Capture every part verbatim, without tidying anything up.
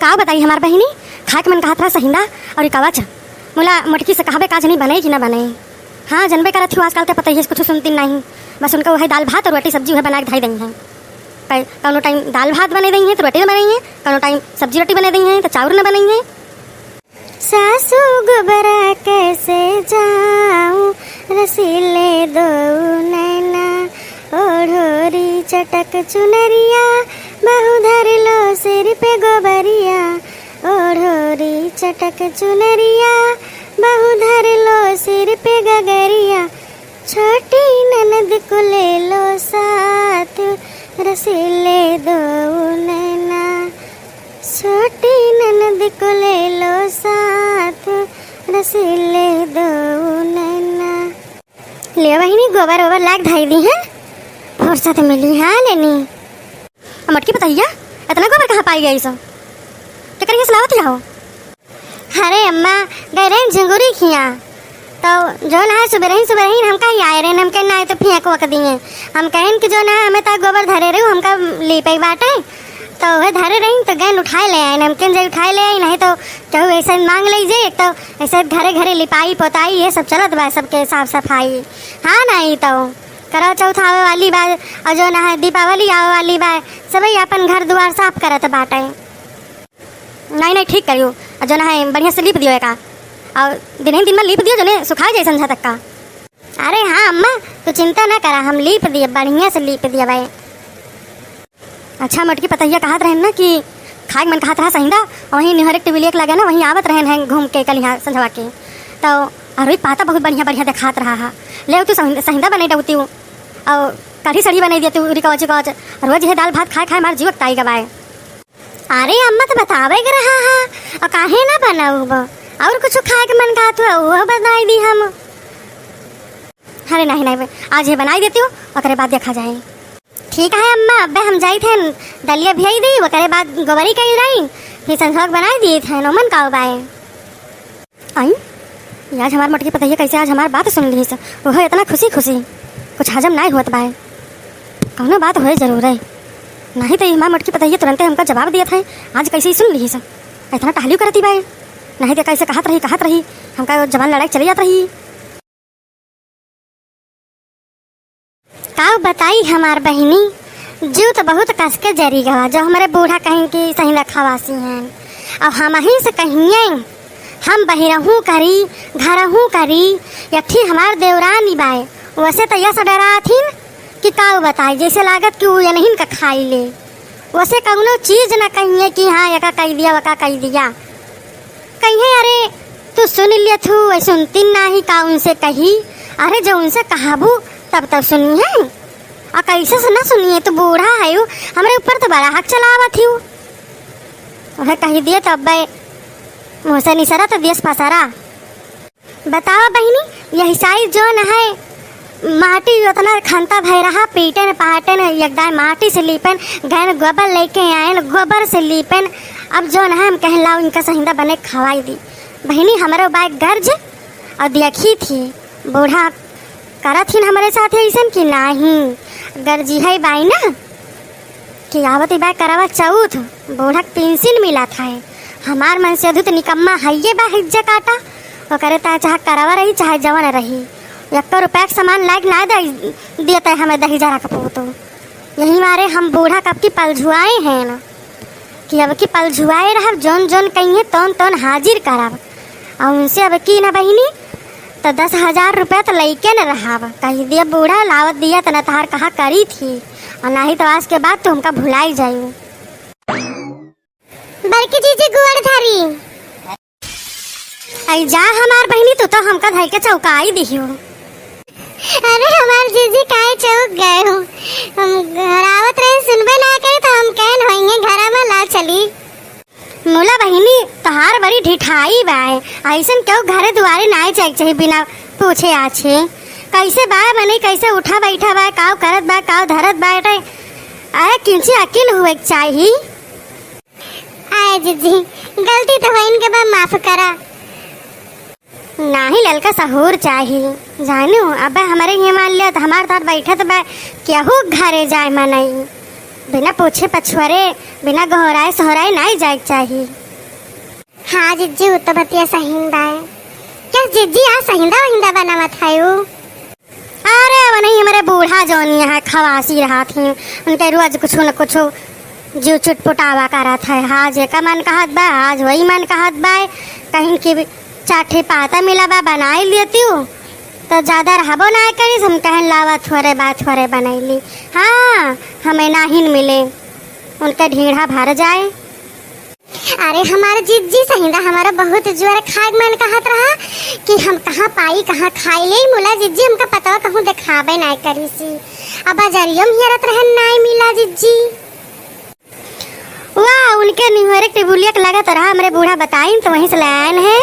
का बताई हमार बहिनी, खाए के मन कहत रहा सहिंदा और कवच। मुला मोटकी से कहबे का जनी बने कि ना बने। हाँ, जनबे करत हूँ आजकल के पतोहिया से कुछ सुनती नहीं, बस उनका वही दाल भात और रोटी सब्जी वह बना के धई दई हैं। कै-, कौनो टाइम दाल भात बने दई हैं तो रोटी न बनई हैं, कौनो टाइम सब्जी रोटी बने दई हैं तो चाउर न बनई हैं। सासू गोबरा कैसे जाऊं, रसीले दो नैना, ओढ़ोरी चटक चुनरिया, बहू धर लो सिर पे गोबरिया, ओढ़ोरी चटक चुनरिया, बहू धर लो सिर पे गगरिया, छोटी ननद को ले लो साथ, रसीले दो नैना, छोटी ननद को ले लो साथ, रसीले दो नैना। ले बहिनी, गोबर ओबर लाग धाई दी है, फुर्सत मिली, हाँ लेनी। आ मोटकी पतोहिया, इतना गोबर कहाँ पाई गई सो? केकरे से लावत हो? अरे अम्मा, गए रहे झिंगुरी खिया, तो जौन है सुबह रही, सुबह रही हमका ही आए रहे, हम कहे ना आए तो फेंक वक दिए। हम कहन कि जौन है हमें तो गोबर धरे रहे, हमका लीपे बाटे, तो वह धरे रही तो गए उठाए ले आए, नमकीन जे उठाए ले आए, नहीं तो केहू ऐसे मांग ले जे, एक तो ऐसे घरे घरे लिपाई पोताई ये सब चलत बा, सबके साफ सफाई। हाँ, नहीं तो करवा चौथ आवे वाली बा, और जौन है दीपावली आवे वाली बा, सबही अपन घर दुआर साफ करत बाटे। नहीं, नहीं, ठीक करियो। और जौन है बढ़िया से लीप दियो एका, और दिन ही दिन में लीप दियो, जौने सुखाए जाए संझा तक का। अरे हाँ अम्मा, तू चिंता ना करा, हम लीप दिए, बढ़िया से लीप दिए भाई। अच्छा, मोटकी पतोहिया कहत रहन ना कि खाए के मन कहत रहा सहिंदा, वहीं निहरे टिबिलिया के लगे ना, वहीं आवत रहन हैं घूम के कल यहाँ संझवा के। तो अरुई पाता बहुत बढ़िया बढ़िया देखात रहा है, ले तू सहिंदा, सहिंदा बने डउती और कढ़ी सढ़ी बने दिया तू रिकौच कौच, रोज ये दाल भात खाए खाए हमार जीव अकताई गवाए। अरे अम्मा, तो बतावे के रहा है, और काहे ना बनाऊब? और कुछ खाए के मन कहत हुआ, वो बनाई दी हम। अरे नहीं, नहीं, आज ये बनाई देती हूँ, ओकरे बाद देखा जाए। ठीक है अम्मा, अब्बे हम जाई थे, दलिया भेज दी, ओकरे बाद गोबरी कई रही, फिर संझोक बनाई दी थे, नोमन का बाए। आई, ये आज हमार मोटकी पतोहिया कैसे आज हमार बात सुन लिहिस, ओहो इतना खुशी खुशी, कुछ हजम नाहीं होत बाए। कौनो बात होए जरूर है, नहीं तो ये हमार मोटकी पतोहिया तुरंते हमका जवाब दिया था, आज कैसे ही सुन लिहिस, इतना टहलियो करती बाए, नहीं तो कैसे कहत रही, कहत रही, हमका जबान लड़ाई चली जात रही। का बताई हमार बहिनी, जीव तो बहुत कस के जरी गवा, जो हमरे बूढ़ा कहीं की सही रखावासी हैं। अब हम ही से कहिए, हम बहिरहू करी, घरहू करी, यठी हमार देवरानी बाए, वैसे तो यस डराथिन कि का बताई, जैसे लागत कि उ यनहिन का खाई ले। वैसे कौनो चीज ना कहिए कि हाँ, एका कह दिया, वका कह दिया। कहिए, "अरे, तू सुन लिया थू, वै सुनती नाही का उनसे कही?" अरे, जो उनसे कहाबू, तब तब सुनी है। आ कैसे से ना सुनिए, तू बूढ़ा है यू, हमरे ऊपर तो बड़ा हक चलावत ही। वह कही दिए, तब बे मुँह से निसरा तो दियस पसारा। बतावा बहिनी, यही साइज जौन है, माटी उतना खंता भय रहा, पीटन पाटन, एकदम माटी से लीपन, गैन गोबर लेके आयन, गोबर से लीपन। अब जौन है, हम कहन लाओ, इनका सहिंदा बने खवाई दी। बहिनी, हमरो बाय गर्ज और देखी थी, बूढ़ा करत हिन हमरे साथे अइसन कि नाही, गर्जी है बाई ना। कि आवत ही बा करवा चौथ, बूढ़क पेंशन मिलत है। हमार मन से अधुत निकम्मा हइये बा हिज्जे काटा। ओकरे ता चाहे करवा रही, चाहे जवन रही, एक्को रुपया के सामान लायक ना दे, देते हमें दही जरा के पोतो। यही मारे हम बूढ़ा कब की पलझुआए हैं ना, कि अब की पलझुआए रहब, जौन जौन कहिए तौन तौन हाजिर करब। और उनसे अब की ना बहिनी, तो दस हजार रुपया तो लइके न रहब। कही दिया बूढ़ा लावत दिया, त न तहार कहा करी थी, और नाही तो आज के बाद तू हमका भुलाई जाई। बड़की जीजी गोड़ धरी। आई जा हमार बहिनी, तू तो हमका धर के चौकाई दिहियो। अरे हमार जीजी काहे चौक गए हो? हम घर आवत रहे, सुनबे ना करे तो हम कहन होइए घरा में ला चली। मुला बहिनी, तोहार बड़ी ढिठाई बाय। अइसन केहू घरे दुआरे नाय जाए के चाही बिना पूछे आछे। कैसे बाय बने, कैसे उठा बैठा बाय, काव करत बाय, काव धरत बाय, अरे किंची अकिल हुए के चाही। आय जीजी, गलती तो होइन के बा, माफ करा। नाही ललका सहूर चाही, जानू, अब हमरे हियाँ मान लिया त हमार साथ बैठत बा, केहू घरे जाए मनई। बिना पूछे पछुआरे, बिना गोहराए सोहराए नाई जाए के चाही। हाँ जिज्जी, उ तो बतिया सहीन बाय। क्या जिज्जी, आज सहिंदा वहिंदा बनावत है उ? अरे, वो नहीं, हमरे बूढ़ा जौन यहाँ खवासी रहत हैं, उनके रोज कुछ न कुछ जीव चुटपुटावा करत है। आज एका मन कहत बा, आज वही मन कहत बा, कहीं कि चार ठे पाता मिला बा, बनाई लेती हूँ, तो ज्यादा रहबो ना करी। हम कहन लावा थोरे बा, थोरे बनैली। हाँ, हमें नाहिन मिले, उनका ढीढ़ा भर जाए। अरे हमार जिज्जी, सहिंदा हमारा बहुत जोर खाए के मन कहत रहा कि हम कहाँ पाई, कहाँ खाई ले। मुला जिज्जी, हमका पतवा कहूँ देखाबे नाय करी सी। अब बाजारियो में हेरत रहन, नाय मिला जिज्जी। वाह, उनके निहोरे के टिबुलिया के लागत रहा, हमरे बूढ़ा बताइन तो वहीं से ले आयन है।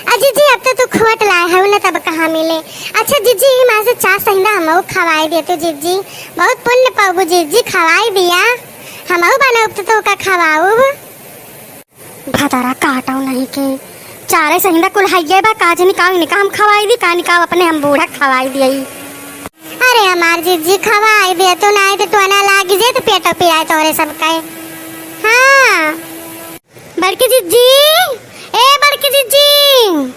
आ जिज्जी, अब तो तू खोट लाए है ना, तब कहाँ मिले। अच्छा जिज्जी, ई माँ से चार सहिंदा हमहू खवाई दे तू जिज्जी, बहुत पुण्य पाबू जिज्जी, खवाई दिया, हमहू बनब तो तोका खवाऊब। भदरा काटो नहीं के, चारे सहिंदा कुल हइये बा, का जनी का इनका हम खवाई दी, का निका अपने हम बूढ़ा खवाई दियई। अरे हमार जिज्जी, खवाई दे तू, नाई तो टोना लागी जे तो पेटो पिराए तोरे सब कहे। हाँ। बड़की जिज्जी, ए बड़की जिज्जी।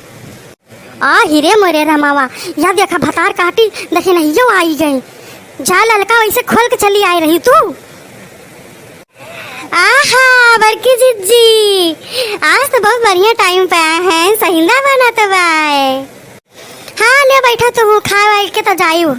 आ हिरे मोरे रमावा, या देखा भतार काटी, देखे नहीं यो आई गई। जा ललका वैसे खोल के चली आई रही तू। आहा, बड़की जिज्जी, आज तो बहुत बढ़िया टाइम पे आए हैं, सहिंदा बनत बाय। हाँ, ले बैठा तू, खा वाई के तो जायू।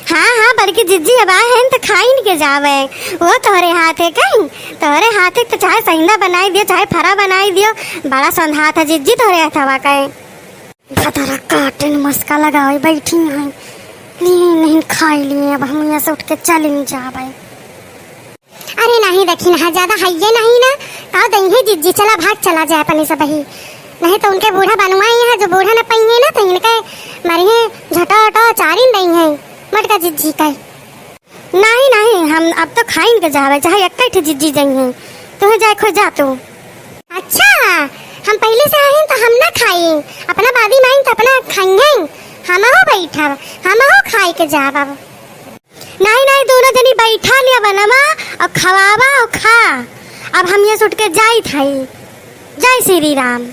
हाँ, हाँ, बड़की जिज्जी, अब आए हैं तो खाइन के जावे। वो तोहरे हाथे कहीं, तोहरे हाथे तो चाहे सहिंदा बनाई दियो, चाहे फरा बनाई दियो, बड़ा संधात है जिज्जी तोहरे हथवा कहीं। भदरा काटिन मस्का लगावे बैठी हैं। लिए नहीं खाई लिए, अब हम यहाँ से उठ के चले नहीं जावे। अरे नहीं, देखी ना, ज्यादा हइये नहीं ना, का दइहे जिज्जी, चला भाग चला जाए अपने सब ही। नहीं तो उनके बूढ़ा बनवाई है, जो बूढ़ा न पइहे ना तो इनके मरिहे झटा उटा चारिन दइहे मोटका जिज्जी का। नहीं नहीं, हम अब तो खाइन के जावे, चाहे एक ठे जिज्जी दइहे, तुहे जाए खो जा तू। अच्छा, हम पहले से आइन तो हम ना खाई, अपना बादी माइन तो अपना खाइए, हमहू बैठब, हमहू खाई के जाब अब। नहीं नहीं, दोनों जनी बैठा लिया बनवा और खवावा और खा। अब हम ये सुट के जाइत हई। जय श्री राम।